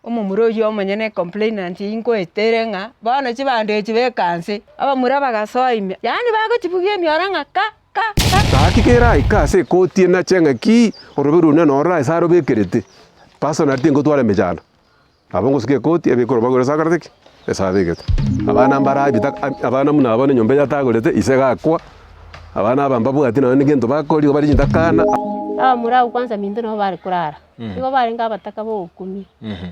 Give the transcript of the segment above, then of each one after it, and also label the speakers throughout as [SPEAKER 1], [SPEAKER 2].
[SPEAKER 1] Omomura oyio omonyene ecomplainant eyio nkoetere ng'a bono chibando echi beka nse. Abamura bagasoa ime, yaani bagochibugia emioro ng'a ka ka ka.
[SPEAKER 2] Gaki keraike ase ekoti enache ng'aki orobe rune noro ase arobekerete, personally tingotwara emechando. Nabo ngosuka ekoti ebeke orobago ore ase akorete ki? Ase abegete. Abana mbare abita abana buna aba enyomba eye atagorete, ise gakwa, abana aba mbabwati nonye na egento bakoria igo bare chintakana.
[SPEAKER 3] Abamura abwo kwanza minto nabo bare korara, nigo barenge abataka ba ogokumia.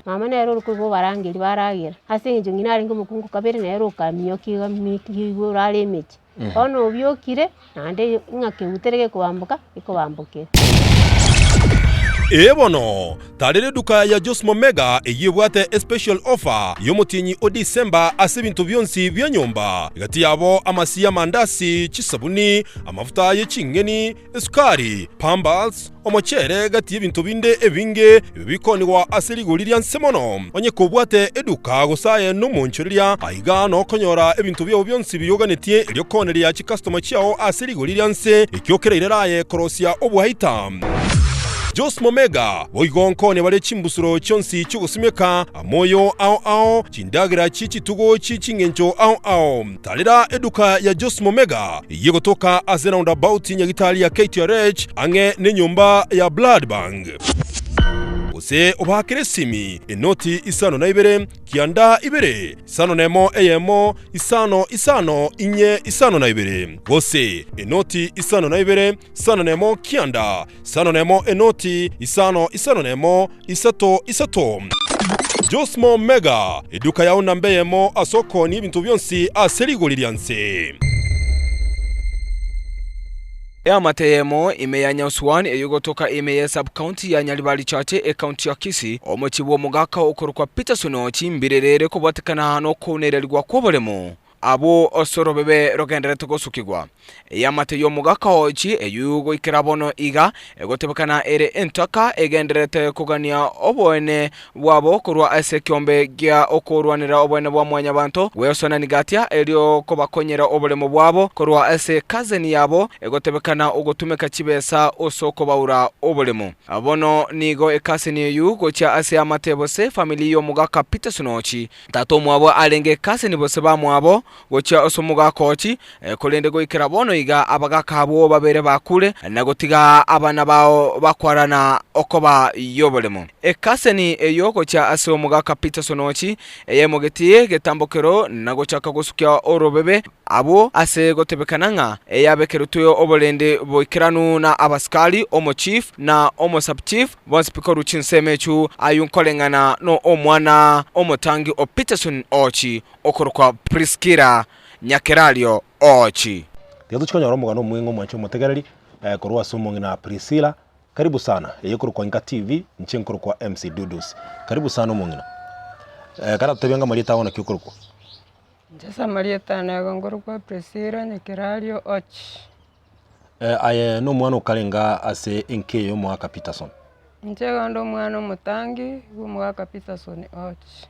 [SPEAKER 3] Mama nere ore koigwa obarangeria baragera, ase eng'encho ng'ina arenge omokungu kabere nere okaminyokia iga minyokia igoro are emechie. Bono obiokire, naende ng'a keutere gekobamboka, gekobambokera.
[SPEAKER 4] Ee bono, tarera eduka ya Josmo Mega eyio ebwate especial offer y'omotienyi o December ase ebinto bionsi bia nyomba, gati yabo amasi y'amandasi, chisabuni, amafuta ye ching'eni, esukari, pampers, Omochere gati y'ebinto binde ebinge ebio bikonigwa ase rigori ria nse mono. Onye kobwate eduka gose aye nomoonchoreria, aiga nokonyora ebinto biao bionsi biyoganetie erio kooneria chikastoma chiao ase rigori ria nse, ekio kerairere aye korosia obwaita. Josmo Mega boigo nkoonia bare chimbusuro chionsi chi'ogosimeka, amoyo ao ao, chindagera chie chitugo chie chingencho ao ao. Tarera eduka ya Josmo Mega eyio egotoka ase roundabout nyagitari ya KTRH ang'e nenyomba ya Blood Bank. Gose obaakere esimi enoti isano na ibere kianda ibere isano nemo eyemo isano isano inye isano na ibere gose enoti isano na ibere isano nemo kianda isano nemo enoti isano isano nemo isato isato. Josmo Mega, eduka yao namba eyemo ase okoonia ebinto bionsi ase rigori ria nse.
[SPEAKER 5] Eamate eyemo ime ya Nyausuan eyio egotoka ime ye sub-county ya Nyaribari Chache ecounty ya Kisii, omochie bw'omogaka okorokwa Peterson Ochimbirere ere kobwatekana nokounererigwa kw'oboremo. Abwo ase orobebe rogendererete gosukigwa. Eamate y'omogaka ochi eyio goikera bono iga egotebekana ere entaka egendererete kogania oboene bwabo korwa ase ekeombe gia okorwanera oboene bwa mwanyabanto gweosonani gatia erio kobakonyera oboremo bwabo korwa ase cousin yabo egotebekana ogotumeka chibesa ose okobaura oboremo. Bono nigo ecousin eyio gochia ase eamate bose family y'omogaka Peterson ochi Tata omwabo arenge cousin bose bamwabo gochia ase omogaka ochi, korende goikera bono iga abagaka abwo babere bakure, na gotiga abana bao bakwarana okoba y'oboremo. Ekaseni eyio gochia ase omogaka Peterson ochi, eyemogetie getambokero na gochaka gosukia orobebe abwo ase gotebekana ng'a eyabekeretwe oborendi boikeranu na abasikari, omochief na omosubchief, Bonsi pi korwa chinsemo echio ayio nkoreng'ana no omwana omotangi o Peterson Ochi okorokwa Priscilla Nyakerario Ochi.
[SPEAKER 6] Tiga tochie konyora omogano omweng'e omwanche omotegereri korwa ase omong'ina Priscilla. Karibu sana, eye ekorokwa Inka TV, inche nkorokwa MC Dudus. Karibu sana omong'ina. Karatotebie anga amarieta ao naki okorokwa?
[SPEAKER 1] Inche ase amarieta ane igo nkorokwa Priscilla Nyakerario Ochi.
[SPEAKER 6] Aye nomwana okarenge ase enka eye y'omogaka Peterson.
[SPEAKER 1] Inche iga nde omwana omotangi bw'omogaka Peterson Ochi.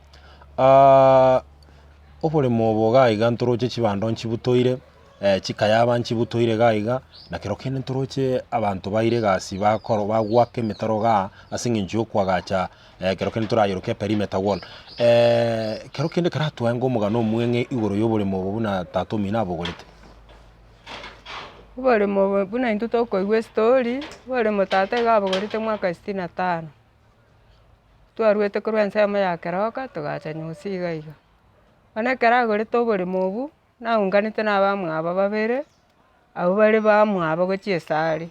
[SPEAKER 6] Oboremo obo iga iga ntoroche chibando nchibutoire, chikayaba nchibutoire iga iga, na kero kende ntoroche abanto baire egasi bakoro bagoaka emetaro igaa ase eng'encho ya okoagacha ekero kende torayeroke eperimeter wall. Kero kende karatwange omogano omweng'e igoro ya oboremo obo buna tata omino abogorete.
[SPEAKER 1] Oboremo obo buna intwe tokoigwa estori, oboremo tata iga abogorete mwaka sitini na tano, twarwete korwa ensemo ya keroka togacha nyonsi iga iga. Bono ekero agorete oboremo obwo, naunganete na abamwabo babere, abwo bare bamwabo gochia esare,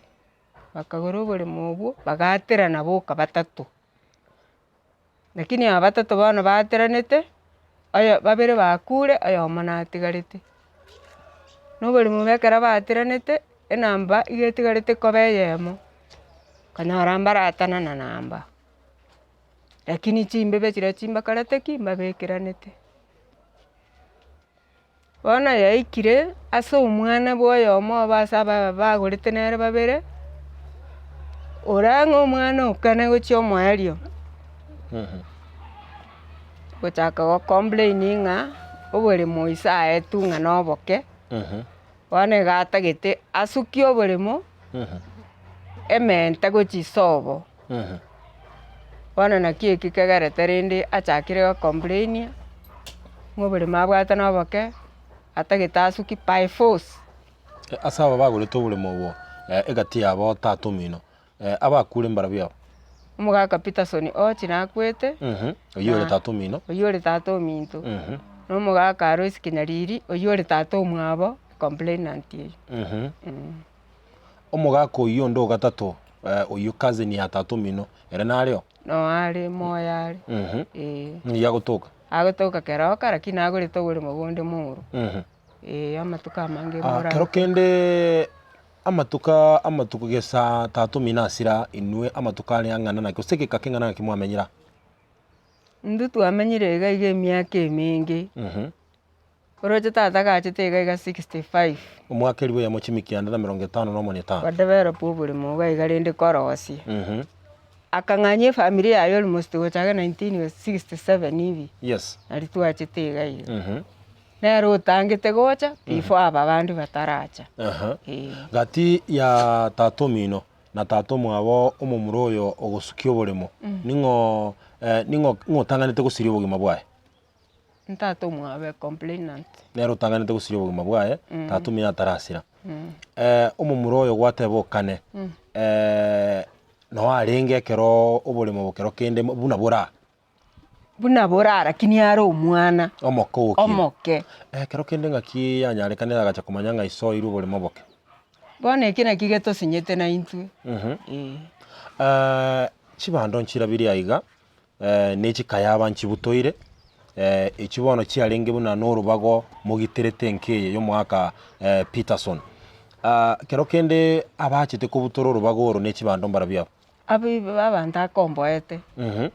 [SPEAKER 1] bakagora oboremo obwo, bagaterana boka batato. Lakini aba batato bono bateranete, oyo babere bakure oyomo natigarete. Na oborimo obo ekero bateranete, enamba iga etigarete koba eyemo, okonyora mbaratanana namba, lakini chimbebe chiria chimbakorete ki? Mbabekeranete. Bono yaikire ase omwana bwa oyomo obo ase aba bagorete nere babere, ore ang'e omwana okane gochia omoerio, gochaka go complain ng'a oboremo ise aetwe ng'a na oboke, bono iga atagete asukie oboremo, emente gochia ise obo. Bono naki eki kegerete rende achakire gocomplainia, ng'a oboremo abwate na oboke, atagete asuki by force.
[SPEAKER 6] Ase aba bagorete oboremo obo egati yabo tata omino, abakure mbarabwo aba?
[SPEAKER 1] Omogaka Peterson Ochi nakwete,
[SPEAKER 6] Oyio ore tata omino.
[SPEAKER 1] Oyio ore tata ominto, na omogaka Alois Kinyariri, oyio ore tata omwabo, complainant eyio.
[SPEAKER 6] Omogaka oyio onde o gatato, oyio cousin ya tata omino, ere nareo?
[SPEAKER 1] Noo are, moyo are, eh.
[SPEAKER 6] Ng'ai agotoka?
[SPEAKER 1] Agotoka Keroka, lakini nagorete oboremo bonde moro. Eh, amatuko amange
[SPEAKER 6] Ah,
[SPEAKER 1] mbora
[SPEAKER 6] kero kende amatuko amatuko gesa tata omino asira inwe amatuko are ang'ana naki gose egeka keng'ana naki mwamenyire aa?
[SPEAKER 1] Intwe twamenyire iga iga emiaka emenge, oroche tata gachete iga iga 65.
[SPEAKER 6] Omwaka elifu eyemo chimikianda na emerongo etano na omonia etano.
[SPEAKER 1] Odevelop oboremo iga iga rende korosia. Akang'anyia efamiri yaye almost gocha iga 1967 hivi,
[SPEAKER 6] Yes.
[SPEAKER 1] nari twachete iga iga. Nere otangete gocha before aba bande bataracha.
[SPEAKER 6] Aha.
[SPEAKER 1] Ee.
[SPEAKER 6] Gati ya tata omino na tata omwabo omomura oyo ogosukia oboremo, ning'o ning'o ng'o otang'anete gosiria obogima bwaye?
[SPEAKER 1] Ntata omwabo e complainant.
[SPEAKER 6] Nere otang'anete gosiria obogima bwaye, tata omino atarasira. Omomura oyo gwateba okane, noo arenge ekero oboremo obo kero kende buna bora.
[SPEAKER 1] Buna borara lakini are omwana
[SPEAKER 6] Omoke okire.
[SPEAKER 1] omoke.
[SPEAKER 6] Ekero kende ng'aki yanyarekanire agacha komanya ng'a iso oirwe oboremo oboke.
[SPEAKER 1] Bono eki naki getosinyete naintwe, eh.
[SPEAKER 6] Chibando nchirabirie aiga, ne chikayaba nchibutoire, echi bono chiarenge buna na orobago mogiterete enka eye ya omogaka Peterson. Kero kende abachete kobutora orobago oro ne chibando mbarabio aba.
[SPEAKER 1] Abaibwi b'abanto akomboete,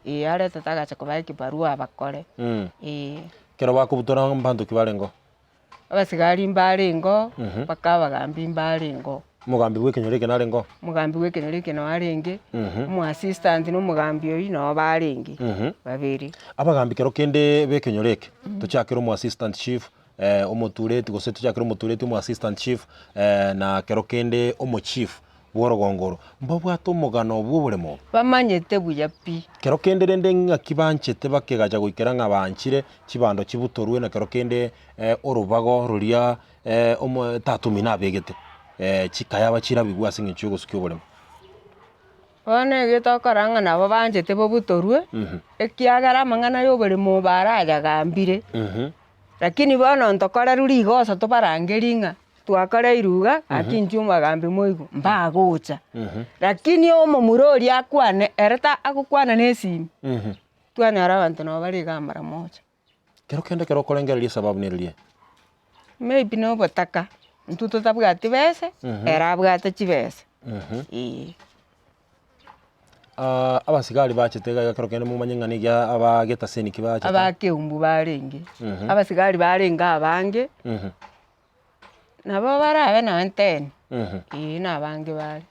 [SPEAKER 1] ee, aretete agacha kobaa ekibarua abakore, ee.
[SPEAKER 6] Ekero bakobutora mbanto ki barenge oo?
[SPEAKER 1] Abasigari mbarenge oo, mpaka abagambi mbarenge oo.
[SPEAKER 6] Omogambi bwa ekenyoro eke narenge oo?
[SPEAKER 1] Omogambi bwa ekenyoro eke noo arenge, omoassistant na omogambi oyio noo barenge, babere.
[SPEAKER 6] Abagambi kero kende ba ekenyoro eke, tochakere omoassistant chief, omotureti gose tochakere omotureti omoassistant chief, na kero kende omochief. Bw'orogongo oro, mbabwate omogano bw'oboremo obo.
[SPEAKER 1] Bamanyete buya pi.
[SPEAKER 6] Kero kende rende ng'aki banchete bakegacha goikera ng'a banchire chibando chibutorwe, na kero kende orobago roria omo tata omino abegete chikayaba chirabigwe ase eng'encho y'ogosukia oboremo.
[SPEAKER 1] Bono ege tokora ng'a nabo banchete bobutorwe, ekiagera amang'ana y'oboremo obo arayagambire, lakini bono ntokorerwe rigoso tobarangerie ng'a. Twakareirwe iga, gaki inche omogambi moigwe, mbagocha. Lakini omomura oria akwane, ere ta agokwana na esimi, twanyora abanto nabo bare iga mara moja.
[SPEAKER 6] Kero kende ekero okorengereria esababu neriria?
[SPEAKER 1] Maybe na obotaka, intwe totabwati besa, ere abwate chibesa, eh.
[SPEAKER 6] Abasigari bachete iga iga ekero kende momanye ng'a niga abagetaseni ki bachete?
[SPEAKER 1] Abakeumbu barenge, abasigari barenge abange. Nabo barabe nonye ten, ee nabange bare.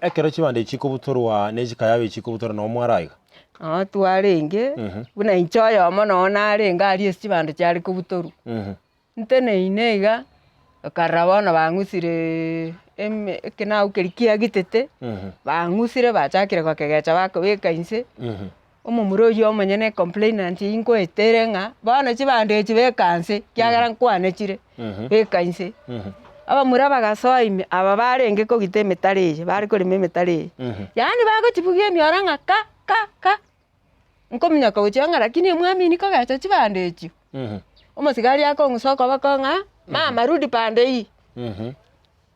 [SPEAKER 6] Ekero chibando echi chikobutorwa ne chikayabi echi chikobutorwa nabo mware aiga?
[SPEAKER 1] Noo twarenge, buna inche oyomo noo narenge aria ase chibando chiare kobutorwa. Nteneine iga, nkarora bono bang'usireee eme ekenau keria kiagitete, bang'usire bachakire gokegecha bakobeka inse. Omomura oyio omonyene ecomplainant eyio nkoetere ng'a bono chibando echi beka nse ekiagera nkwane chire, beka inse. Abamura bagasoa ime aba barenge kogita emetaro eye bare korema emetaro eye, yaani bagochibugia emioro ng'a ka ka ka, nkominyoka gochia ng'a lakini emwamini kogecha chibando echio, omosigari akong'usa okoboko ng'a mama rudi pande hii.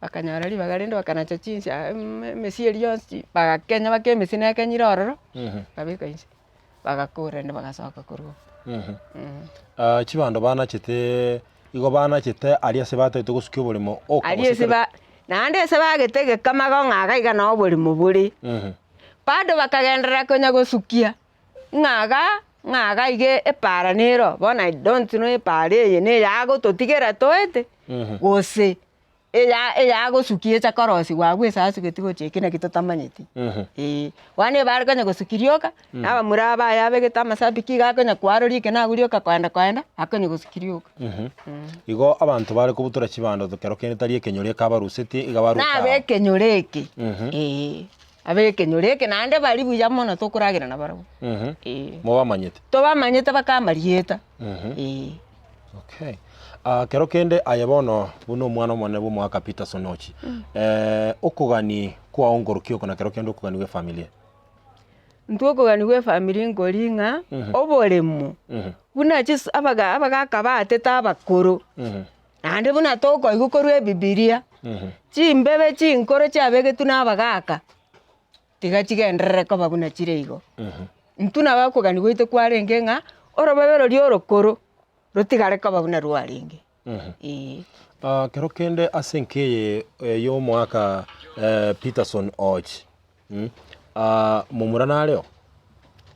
[SPEAKER 1] Bakanyora ribaga rende bakanacha chinsa emesie eria yonsi bagakenya baka emesie nekenyire ororo, bakabeka inse, bagakora rende bagasoka korwa oo.
[SPEAKER 6] Chibando banachete igo banachete aria ase batagete gosukia oboremo oka
[SPEAKER 1] Aria
[SPEAKER 6] gose
[SPEAKER 1] ase
[SPEAKER 6] kero
[SPEAKER 1] ba naende ase bagete egekamago ng'a iga iga noo oboremo bore, bado bakagenderera konya gosukia, ng'a iga ng'a iga iga epaara nero, bono I don't know epaara eye neyagototigera toete, gose. Eya eyagosukia echa korosigwa abwo ase asugeti gochia eke naki totamanyeti, eh. Bono ebare konya gosukia rioka, na abamura aba aye abegete amasabiki iga akonya kwaroria eke nago rioka koenda koenda, akonya gosukia rioka.
[SPEAKER 6] Igo abanto bare kobutora chibando kero kende tari ekenyoro eke abarusetie iga baruta
[SPEAKER 1] Nabe
[SPEAKER 6] ao.
[SPEAKER 1] ekenyoro eke, eh. Abe ekenyoro eke naende baria buya mono tokoragera nabarabwo, eh.
[SPEAKER 6] Mobamanyete?
[SPEAKER 1] Tobamanyete baka amarieta, eh.
[SPEAKER 6] Okay. Ah, kero kende aye bono buna omwana omonene bwa omogaka Peterson Ochi, okogani kwao nkoroki oko na kero kende okogani gwa efamilia?
[SPEAKER 1] Intwe okogani gwa efamiri nkori ng'a, oboremo, buna chis abaga abagaka baatete abakoro, naende buna tokoigwa korwa ebibiria, chimbebe chinkoro chiabegetwe na abagaka, tiga chigenderere koba buna chire igo. Intwe nabo okogani gwaito kwarenge ng'a, orobebe roria orokoro, rotigare koba buna rwarenge, eeh.
[SPEAKER 6] Kero kende ase enka eye ya omogaka Peterson Ochi, momura nareo?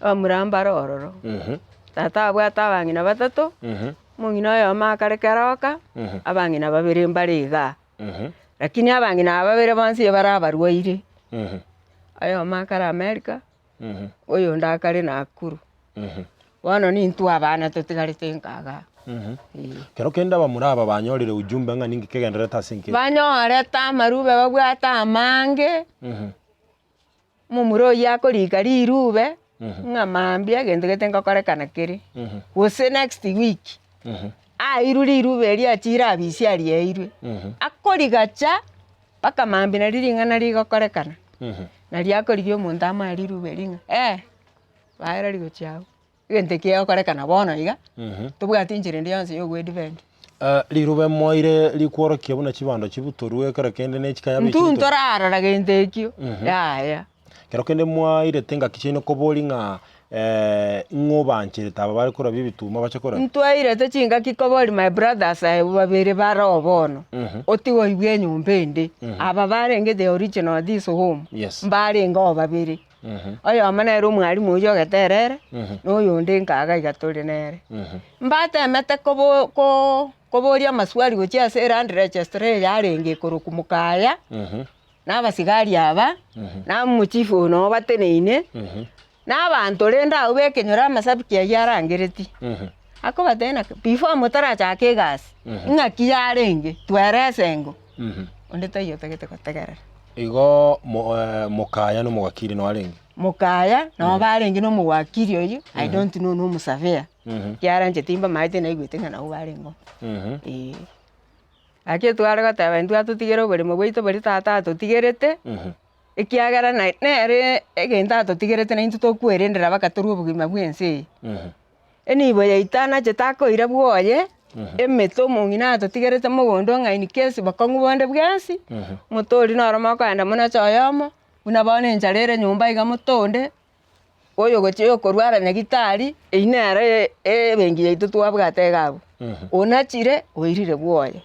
[SPEAKER 1] Abamura mbare ororo, tata abwate abang'ina batato, omong'ina oyomo akare keroka, abang'ina babere mbare igaa. Lakini abang'ina aba babere bonsi bare abarwaire, oyomo akare America, oyonde akare Nakuru. Bono nintwe abana totigarete nka igaa. Eeh.
[SPEAKER 6] Kero kende abamura aba banyorire ujumbe ng'a ninki kegendererete ase enka eye.
[SPEAKER 1] Banyorete amarube babwate amange, omomura oyio akorika rirube, ng'a mambia egento gete ngokorekana kere, gose next week, airwe rirube erio achire abisi arieirwe, akorigacha mpaka mambia nario ring'ana rigokorekana, nario akorigia omonto amoe rirube erio ng'a eh. Baereri gochia agwo, egento eke kegokorekana bono iga, tobwati enchera ende yonsi ya ogoedefend.
[SPEAKER 6] Riruba emoire rikworokia buna chibando chibutorwe ekero kende ne chikaya
[SPEAKER 1] Intwe
[SPEAKER 6] chibutorwe.
[SPEAKER 1] ntorarora gento ekio, yaya.
[SPEAKER 6] Kero kende mwairete engaki chiaino kobori ng'a ng'o obancherete aba bare korabia ebituma bache korabia?
[SPEAKER 1] Ntwairete chingaki kobori my brothers abwo babere bare oo bono, otige oigwe enyomba ende, aba barenge the original of this home,
[SPEAKER 6] Yes.
[SPEAKER 1] mbarenge oo babere. Oyomo nere omwalimu oyio ogetera ere, na oyonde nkaga iga tore nere. Mbatemete kobo ko koboria amaswali gochia ase eland registry eye yarenge ekorokwa Mokaya, na abasigari aba, na omochifu oyo noo bateneine, na abanto rende abwo ba ekenyoro amasabiki aywo arangeretie. Akobatebia naki before motarachaka egasi, ng'aki yarenge, twerese engo. Onde taiyo otagete gotegerera.
[SPEAKER 6] Igo mokaya na omowakili noo arenge?
[SPEAKER 1] Mokaya noo barenge na omowakili oyio, I don't know na omosurveyor, ekiagera inche timbamaete naigwete ng'a nabwo barenge oo, eh. Gaki tware goteba intwe atotigere oboremo bwaito boria tata atotigerete, ekiagera na nere egento atotigerete naintwe tokwerendera mpaka torwe obogima bwa ense eye. Enibo yaito anachete akoira bwoye, emete omong'ina atotigerete mogondo ng'a in case bokong'u bonde bwensi, motori noro mokoenda monache oyomo, buna bono enchara ere nyomba iga motonde, oyogochia oyokorwara nyagitari, eywo nere ebenki yaito twabwate iga abwo, onachire oirire bwoye.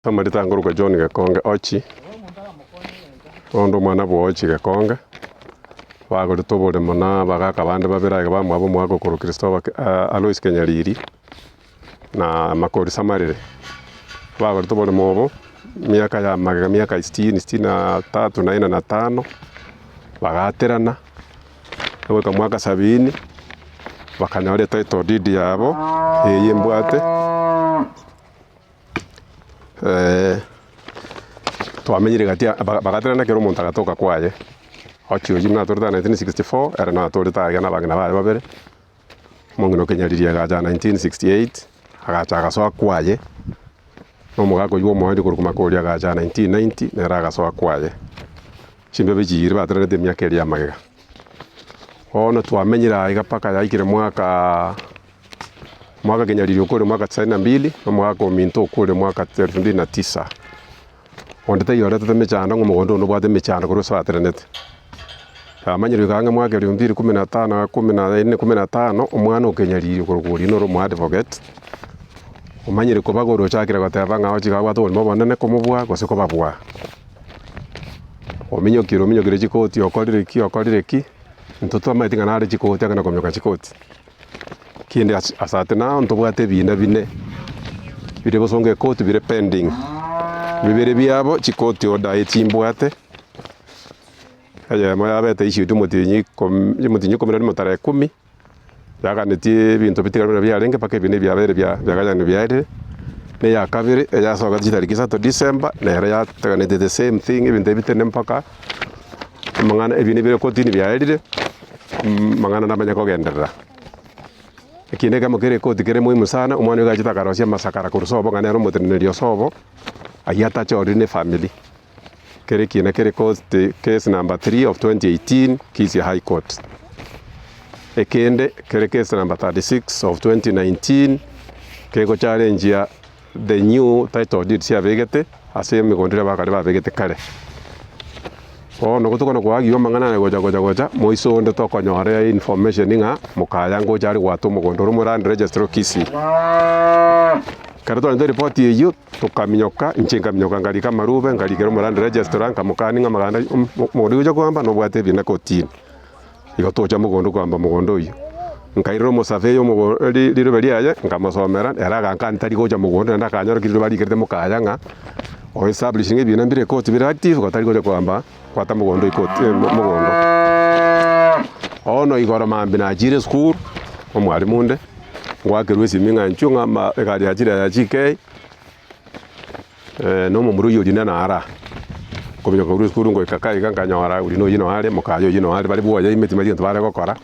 [SPEAKER 2] Amarita nkorokwa John Gekonge Ochi, onde omwana bwa Ochi Gekonge, bagorete oboremo na abagaka bande babere aiga bamwabo omwaka okorwa Christopher Ke Alois Kenyariri, na Makori Samarire. Bagorete oboremo obo, miaka ya magega miaka sitini, sitini na tatu na ine na tano, bagaterana, goika mwaka sabini, bakanyora etitle deed yabo, eye embwate. Twamenyire gati ya ba- bagatenena kera omonto agatoka kwaye, ochia oyio buna atorete 1964, ere natorete aye na abang'ina baye babere, omong'ina o Kenyariri agacha 1968, agacha agasoa kwaye, na omogaka oyio bwa omoerio korwa Makori agacha 1990, nere agasoa kwaye. Chimbebe chiria batenenete emiaka eria ya magega. Bono twamenyire aiga mpaka yaikire mwakaaa. Omwaka kenyariri okore mwaka tisaini na mbili, na omwaka ominto okore mwaka elfu mbili na tisa. Onde taiyo oretete emechando ng'a omogondo one obwate emechando korwa ase baterenete. Namanyire goika ang'e mwaka elfu mbili kumi na tano kumi na ine kumi na tano, omwana o kenyariri okorokwa oria noro omo advocate, omanyire kobagora ochakire goteba ng'a ochi iga abwate oborimo obonene komobua gose kobabua. Ominyokire ominyokire chikoti okorire ki okorire ki, intwe twamaete ng'a nare chikoti akana kominyoka chikoti. Kende ase ase nao ntobwate ebina bine, bire bosongo ekoti bire pending, bibere biabo chikoti order echimbwate, eyemo yabete issued omotienyi ikomi omotienyi ikomi na rimo tarehe kumi, yaganetie ebinto bitigare buna biarenge mpaka ebina ebiabeire bia biagayani biarire, na eya kabere eyasogete chitariki isato December, nere yateganete the same thing ebinto ebi bitene mpaka. Amang'ana ebinto bire kotini biaerire, amang'ana namanye kogenderera. Ekinde ekemo kere ekoti kere muhimu sana, omwana oyo gachete akarosia amasakara korwa sobo ng'a nere omoteneneri o sobo, ayio atachorire na efamiri. Kere ekina kere koti case number 3 of 2018 Kisii High Court. Ekende kere case number 36 of 2019 kegocharenjia the new title deed chiabegete ase emegondo eria bakare babegete kare. Bono gotokana koagiwa amang'ana aya gocha gocha gocha, moiso onde tokonyora information ng'a mokaya ngocha are goata omogondo ore omo land registry o Kisii. Ekero twarentire eripoti eyio, tokaminyoka, inche nkaminyoka nkarika amarube, nkarikera omo land registrar, nkamokania ng'a amaganda omogondo oyio ogocha koamba nobwate ebina kotini. Igo tocha mogondo koamba mogondo oyio. Nkairera omosurveyor omogo ri rirobe riaye, nkamosomera, ere agankania tari gocha mogondo naende akanyora ki rirobe arikerete mokaya ng'a o establishing ebina mbire ekoti bire active igo tari gocha koamba kwata mogondo ekoti mogondo. Bono igoro mambia nachire esukuru, omwalimu onde, ngoakerwa esimi ng'a inchuo ng'a ama egari yachire ya GK. Na omomura oyio oria naro aa, nkominyoka korwa esukuru ngoika ka iga nkanyora oria noyio noo are, mokaye oyio noo are, bare bwoye ime timanyeti gento bare gokora,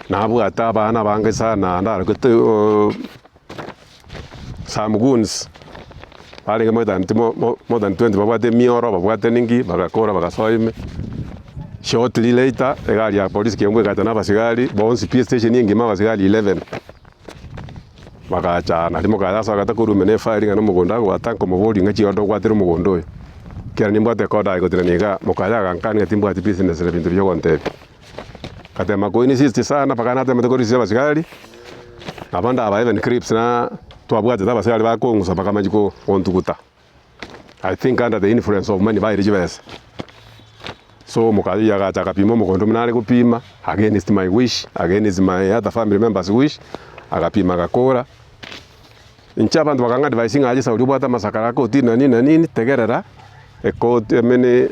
[SPEAKER 2] nabwate abana abange sana ndarokete some goons, barenge more than mo mo more than 20 babwate emioro, babwate ninki, bagakora bagasoa ime, shortly later, egari ya polisi Kiambu egacha na abasigari, bonsi pi estation engima abasigari 11. Bagacha naende mokaye ase agata korwa ime na efire ng'a nomogondo agwata nkomoboria ng'a chionde ogwatire omogondo oyo, ekiagera nimbwate ekoda aye gotenena igaa, mokaye agankania ng'a timbwati business na binto biria ogontebia. Ngatema ko insist sana mpaka natemete korisia abasigari, nabo ndaba even clips na twabwatete abasigari bakong'usa bakamanya ko gontuguta. I think under the influence of money baire chibesa. So omokaye oyio agacha agapima omogondo buna are gopima, against my wish, against my other family members wish, agapima agakora. Inche abanto bakang'a advise ng'a aye Sauli obwate amasakara akotini na nini na nini, tegerera ekoti I mean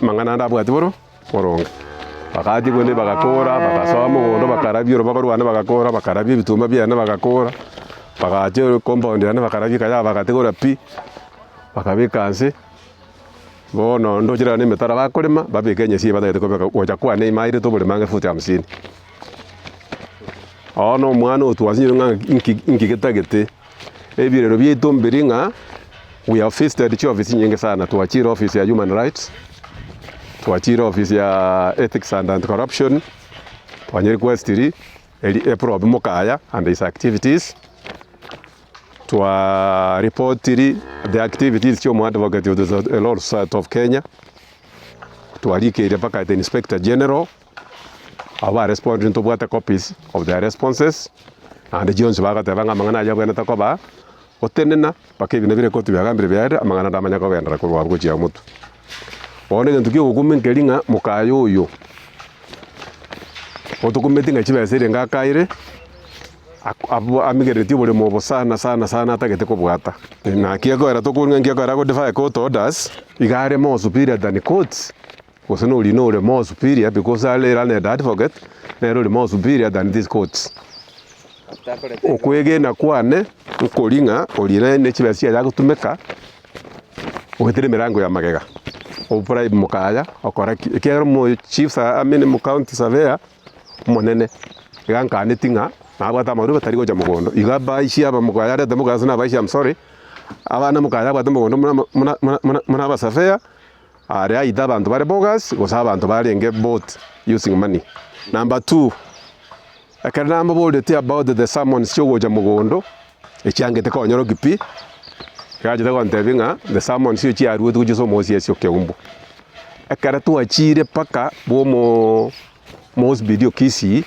[SPEAKER 2] amang'ana ande abwati boro boronge. Bagacha korende bagakora, bagasoa mogondo bakarabia orobago rwane bagakora, bakarabia ebituma biane bagakora, bagacha ero compound yane bakarabia ekayaba bagatigora pi, bakabeka nse, bono ndoche rero na emetaro bakorema, babeke enyasi eye batagete kobeka gocha kwane ime airete oboremo ang'e efuti hamsini. Bono omwana oyo twasinyire ng'a nki nki getagete, ebirero biaito mbiri ng'a we have visited chiofisi chinyinge sana, twachire office ya human rights, twachire office ya ethics and anti corruption, twanye requestiri eri eprobe mokaya and his activities, twa reportiri the activities chia omo advocate of the law society of Kenya, twarikeire mpaka the inspector general. Abwo barespondire ntobwate copies of their responses, naende chionsi bagateba ng'a amang'ana ayio abwenerete koba gotenena mpaka ebina bire koti biagambire biaerire, amang'ana ndamanya kogenderera korwa abwo gochia motwe. Bono egento kia ogokumia nkeri ng'a mokaye oyo, otokumeti ng'a chibesa erenge akaire, ak- abwo amigereretie oboremo obo sana sana sana atagete kobwata. Naki ekoera tokori ng'a nki ekoera ago defy court orders, iga are more superior than courts. Gose nori nore more superior because are learned advocate, nere ore more superior than these courts. Okwegena kwane nkori ng'a oria nere ne chibesa chiaye agotumeka goetera emerango ya magega, obribe mokaya okora ki, ekiagera omo chief sa I mean omo county surveyor omonene, iga ankaneti ng'a nabwate amarube tari gocha mogondo, iga abaisia aba mokaya arete mokaya ase nabaisia am sorry, abana mokaya abwate mogondo muna muna muna muna muna abasurveyor. Aria aite abanto bare bogus gose abanto barenge bought using money. Number two, ekero namoboretie about the summons chiogocha mogondo, echiangete konyorokia pi, egachete gontebia ng'a the summons echio chiaruetwe gochia ase omosiasi o Keumbu. Ekero twachire mpaka bwa omoo omosibidi o Kisii,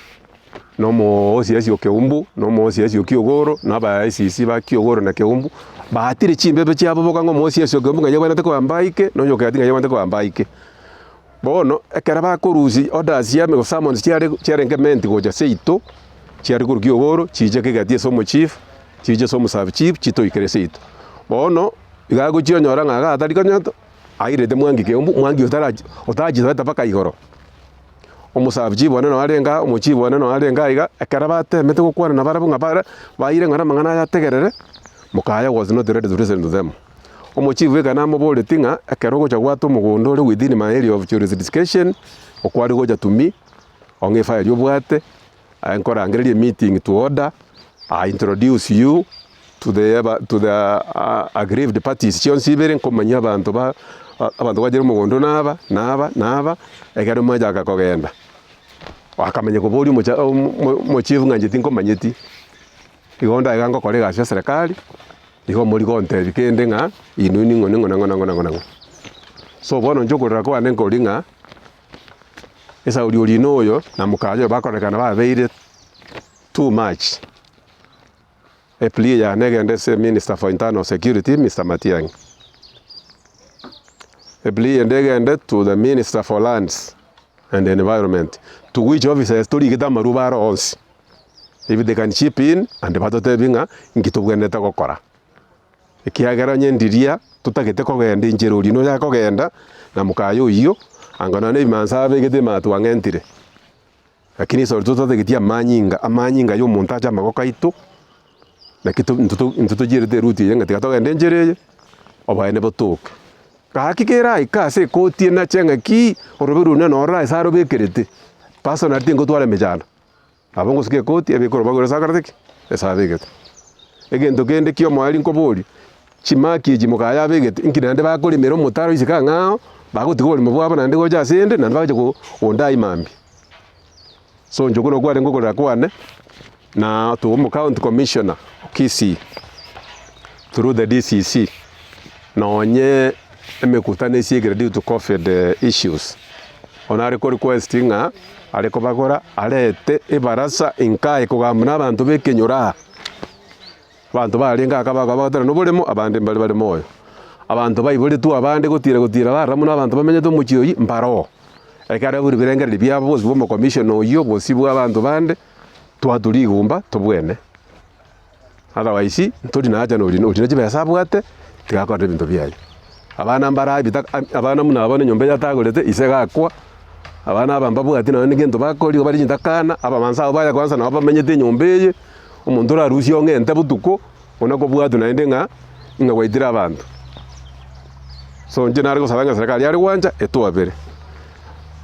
[SPEAKER 2] na omoosiasi o Keumbu, na omoosiasi o Kiogoro, na aba ICC ba Kiogoro na Keumbu, baatire chimbebe chiabo boka ng'a omoosiasi o Keumbu ng'ai abwenerete koamba aike, na oyo o Kegati ng'ai abwenerete koamba aike. Bono, ekero bakorusia orders chia ime summons chiare chiarenge meant gocha seito, chiare korwa Kiogoro, chiche Kegati ase omochief, chiche ase omosabu chief, chitoikere seito. Bono, iga agochia onyora ng'a iga atari konyoto, airete mwangi Keumbu, mwangi otarachi otachisoete mpaka igoro. Omosabichibu one noo arenge aa, omochibu one noo arenge aiga, ekero batemete gokwana nabarabwo ng'a bare baire ng'a namang'ana aya ategerere, mokaya was not ready to listen to them. Omochief bweka namoboretie ng'a ekero ogocha gwata omogondo ore within my area of jurisdiction, okware gocha to me, ong'e efile obwate, aye nkorangererie emeeting to order, I introduce you to the aba to the aggrieved parties chionsi ibere nkomanyia abanto ba abanto gwachire omogondo naba, naba, naba, ekero mwachaka kogenda. Akamanya koboria omocha omo omochief ng'a inche tinkomanyeti, igo ndaiga ngokora egasi ya eserekari, igo mori gontebia kende ng'a inwe ning'o ning'o nang'o nang'o nang'o nang'o. So bono inche okorera kwane nkori ng'a, esauri oria ine oyo na mokaye oyo bakorekana babeire too much, eplea yane egende ase minister for internal security Mister Matiang'i, eplea ende egende to the minister for lands and environment, to which offices torigete amarube aro onsi, if they can chip in and batotebie ng'a inki tobwenerete gokora. Ekiagera onye ndiria totagete kogenda enchera oria noyo akogenda, na mokaye oyio, anga nonya na ebimansa abegete ematwang'entire. Lakini esori totatageti amanyinga, amanyinga ya omonto ache amagoko aito, naki to intwe to intwe tochierete eruti eye ng'a tiga togende enchera eye, oboene botoke. Gaki keraike ase ekoti enache ng'aki, orobe rune noro ase arobekerete, personally tingotwara emechando. Nabo ngosuka ekoti ebeke orobago ore ase akorete ki? Ase abegete. Egento kende kia omoerio nkoborie, chimaki echi mokaye abegete, inki naende bakoremera omotaro isiko ang'ao, bagotiga oboremo bwabo naende gocha ase ende, naende bagocha ko gondai mambia. So inche okwo nakwo kwarenge okorera kwane, na to omo county commissioner o Kisii, through the DCC, nonye emekutano esiekire due to covid issues, bono are ko request ng'a are kobagora arete ebarasa inka ekogambwa na abanto ba ekenyoro aa. Abanto barenge aka bakoba bagotera noboremo abande mbare bare moyo. Abanto baiboretwe abande gotira gotira barora buna abanto bamenyete omochie oyio mbaroo. Ekero abure ebirengererio biabo bosio bwa omocommissioner oyio bosio bwa abanto bande, twatura rigumba tobwene. Otherwise ntori na haja na oria oria ne chibesa abwate, tiga akorere ebinto biaye. Abana mbare ebitaka abana buna abana enyomba eye atagorete ise gakwa, abana aba mbabwati nonye na egento bakoria igo bare chintakana, abamansa abwo baya kwanza nabo bamenyete enyomba eye, omonto orarusie ong'ente botuko, buna kobwatwa naende ng'a ng'a gwaitire abanto. So inche nare gosaba ng'a serikali yare gwancha etwabere.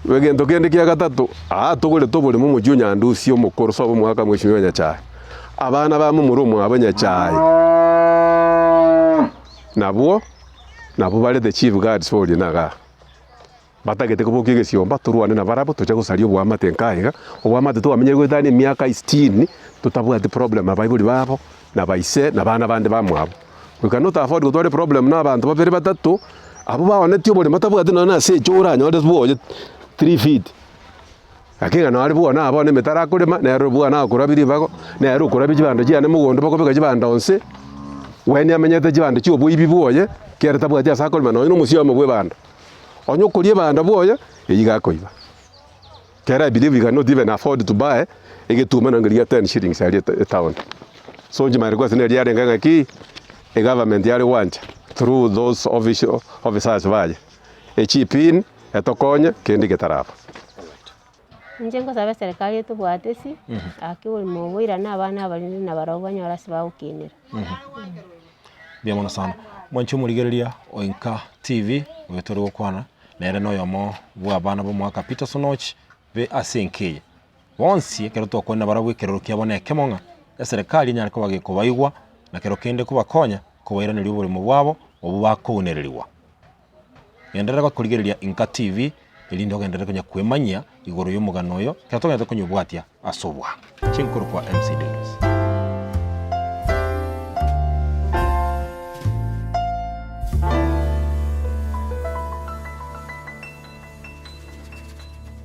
[SPEAKER 2] Egento kende kia gatato, aa togorete oboremo omochie o Nyandusi omokoro sobo omogaka mweshimiwa Nyachae. Abana ba momura omwabo Nyachae nabwo nabwo bare the chief guards boria nagaa. Batagete kobokia egesiomba torwane nabarabwo toche gosaria oboamate nka iga, oboamate twamenyire goetania emiaka sitini totabwati problem na baibori babo, na baise, na bana bande bamwabo. We cannot afford gotwara eproblem na abanto babere batato, abwo baonetie oboremo batabwati nonya na ase echo oranyore bwoye three feet. Lakini ng'a nare bwona bono emetaro akorema, nere bwana akorabia ribago, nere okorabia chibando chiane mogondo bakobeka chibando nse, weni amenyete chibando chia oboibi bwoye, ekiagera tabwati ase akorema nonya na omosiamo bwa ebando. Onye okoria ebando bwoye, eyio iga akoiba. Kera I believe you cannot even afford to buy egetuma nonye keria gia ten shillings aria etown. So inche my request neri yarenge ng'a ki, egovernment yare gwancha through those official officers baye, echip in etokonye kende getaraba.
[SPEAKER 3] Inche ngosaba eserekari etobwate ase, ake oborimo oboirane abana abarende nabarabwo banyore ase bagokinera.
[SPEAKER 6] Mbuya mono sana. Mwanche omorigereria o Inka TV, oyo tore gokwana, nere noyomo bw'abana b'omogaka Peter Sonoch be ase enka eye. Bonsi ekero twakwanire nabarabwo ekerero kiabo nekemo ng'a eserekari enyare koba gekobaigwa na kero kende kobakonya kobairaneria oboremo bwabo obwo bakounererigwa. Genderera gokorigereria Inka TV erinde ogenderere konya kwemanyia igoro y'omogano oyo ekero togenderete konyobwatia ase obwango. Chinkorokwa MC Davis.